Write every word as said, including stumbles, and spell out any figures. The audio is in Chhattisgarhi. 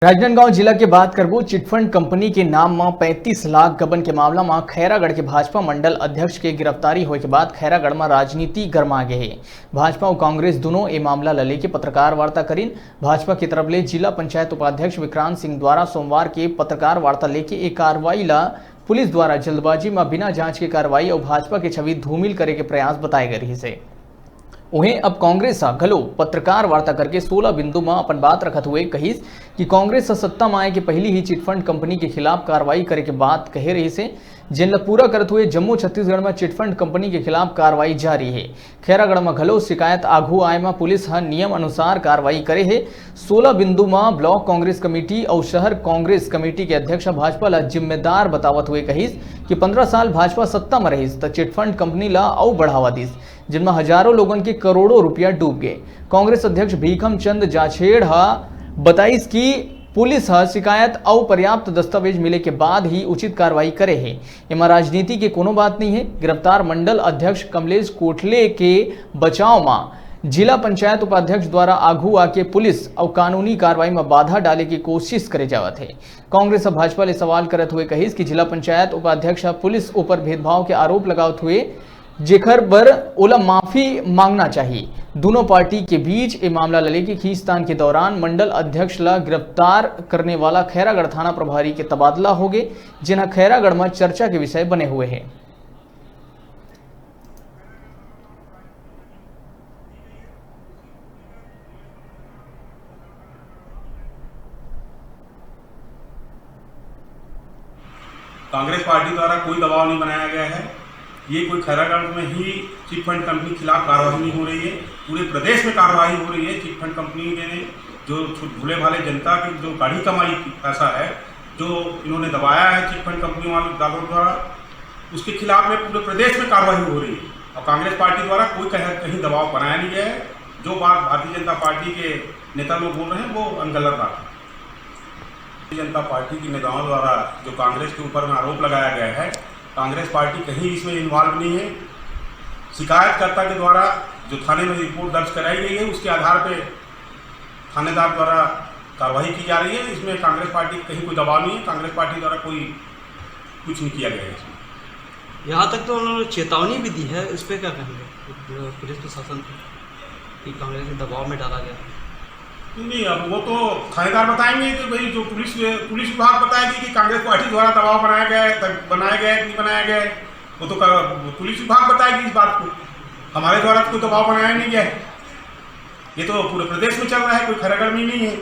राजनांदगांव जिला के बात करबो, चिटफंड कंपनी के नाम म पैंतीस लाख गबन के मामला म खैरागढ़ के भाजपा मंडल अध्यक्ष के गिरफ्तारी होए के बाद खैरागढ़ म राजनीति गरमा गे हे। भाजपा अउ कांग्रेस दुनों ए मामला ल लेके पत्रकार वार्ता करिन। भाजपा के तरफ ले जिला पंचायत उपाध्यक्ष विक्रांत सिंह द्वारा सोमवार के पत्रकार वार्ता लेके ए कार्रवाई ल पुलिस द्वारा जल्दबाजी म बिना जांच के कार्रवाई अउ भाजपा के छवि धूमिल करे के प्रयास बताए गए रहिस हे। उहें, अब कांग्रेस ह घलो पत्रकार वार्ता करके सोलह बिंदु म अपन बात रखत हुए कहिस कि कांग्रेस ह सत्ता म आए के पहिली ही चिटफंड कंपनी के खिलाफ कार्रवाई करे के बात कहे रहिस हे, जेन ल पूरा करत हुए जम्मो छत्तीसगढ़ म चिटफंड कंपनी के खिलाफ कार्रवाई जारी हे। खैरागढ़ म घलो शिकायत आघू आए म पुलिस ह नियम अनुसार कार्रवाई करे हे। सोलह बिंदु म ब्लॉक कांग्रेस कमेटी अउ शहर कांग्रेस कमेटी के अध्यक्ष ह भाजपा ल जिम्मेदार बतावत हुए कहिस कि पन्द्रह साल भाजपा सत्ता म रहिस, त चिटफंड कंपनी ल अउ बढ़ावा दिस, जिनमें हजारों लोगन के करोड़ों रुपया डूब गए। कांग्रेस अध्यक्ष भीखम चंद जाछेड़ ह बताइस कि पुलिस ह शिकायत अउ पर्याप्त दस्तावेज मिले के बाद ही उचित कार्रवाई करे हे। एमा राजनीति के कोनो बात नहीं है। गिरफ्तार मंडल अध्यक्ष कमलेश कोटले के बचाव म जिला पंचायत उपाध्यक्ष द्वारा आघू आके पुलिस अउ कानूनी कार्रवाई म बाधा डाले के कोशिश करे जावत हे। कांग्रेस ह भाजपा ले सवाल करत हुए कहिस कि जिला पंचायत उपाध्यक्ष ह पुलिस ऊपर भेदभाव के आरोप लगावत हुए, जेखर बर ओला माफी मांगना चाहिए। दोनों पार्टी के बीच ए मामला ल लेके खींचतान के दौरान मंडल अध्यक्ष ला गिरफ्तार करने वाला खैरागढ़ थाना प्रभारी के तबादला होगे, जेन ह खैरागढ़ म चर्चा के विषय बने हुए हे। कांग्रेस पार्टी द्वारा कोई दबाव नहीं बनाया गया है। ये कोई खैरागढ़ में ही चिट फंड कंपनी के खिलाफ कार्रवाई नहीं हो रही है, पूरे प्रदेश में कार्रवाई हो रही है। चिट फंड कंपनी ने जो छु-, भोले भाले जनता की जो गाढ़ी कमाई की पैसा है, जो इन्होंने दबाया है चिट फंड कंपनी वाले दादों द्वारा, उसके खिलाफ में पूरे प्रदेश में कार्रवाई हो रही है। और कांग्रेस पार्टी द्वारा कोई कह-, कहीं दबाव बनाया नहीं गया है। जो बात भारतीय जनता पार्टी के नेता लोग बोल रहे हैं, वो गलत बात है। भारतीय जनता पार्टी के नेताओं द्वारा जो कांग्रेस के ऊपर में आरोप लगाया गया है, कांग्रेस पार्टी कहीं इसमें इन्वॉल्व नहीं है। शिकायतकर्ता के द्वारा जो थाने में रिपोर्ट दर्ज कराई गई है, उसके आधार पे थानेदार द्वारा कार्रवाई की जा रही है। इसमें कांग्रेस पार्टी कहीं कोई दबाव नहीं है, कांग्रेस पार्टी द्वारा कोई कुछ नहीं किया गया है इसमें। यहाँ तक तो उन्होंने चेतावनी भी दी है, इस पे क्या कहेंगे पुलिस प्रशासन को कि कांग्रेस के दबाव में डाला गया? नहीं, अब वो तो थानेदार बताएंगे कि भाई जो पुलिस, पुलिस विभाग बताएगी कि कांग्रेस पार्टी द्वारा दबाव बनाया गया है, तब बनाया गया है कि नहीं बनाया गया है, वो तो कर, पुलिस विभाग बताएगी इस बात को। हमारे द्वारा तो कोई दबाव बनाया नहीं गया है। ये तो पूरे प्रदेश में चल रहा है, कोई खैरागढ़ में ही नहीं है।